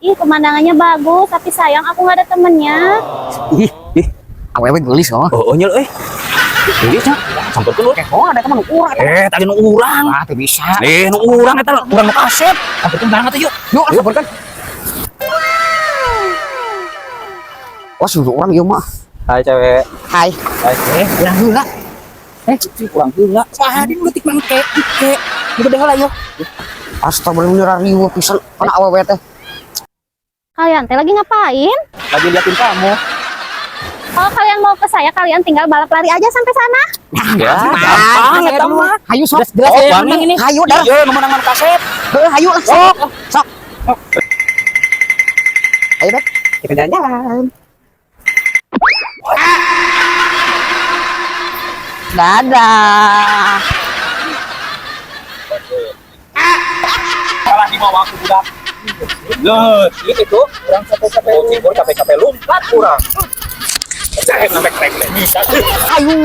Ih, pemandangannya bagus, tapi sayang aku nggak ada temennya. Ih, Ih, awewe geulis oh. Oh, nyel euy. Geulis nya. Samperkeun lu. Oh, ada teman urang. Eh, tadi nu urang. Ah, teu bisa. Eh, nu urang eta urang nu kasep. Samperkeun bareng atuh yuk. Yuk, samperkeun. Oh, suruh orang ieu mah. Hai, cewek. Hai. Hai. Eh, urang heula. Eh, urang heula. Saha di leutik mangke, ke. Nu gede heula yuk. Astagfirullah, riweuh pisan kana awewe teh. Kalian teh lagi ngapain? Lagi liatin kamu. Kalau kalian mau ke saya, kalian tinggal balap lari aja sampai sana. Ya, gampang eta mah. Hayu sok. Jelas Oh, ya, bang. menang ini. Hayu dah. Iya, nu menang mah kasep. Heuh, hayu lah. Sok. Sok. Ayo, Beb. Kita jalan-jalan. Dadah. Salah di bawah aku budak. Loh, itu kurang capek-capek. Oh, cibur capek-capek lompat kurang. Saya sampai krek bisa. Ayo.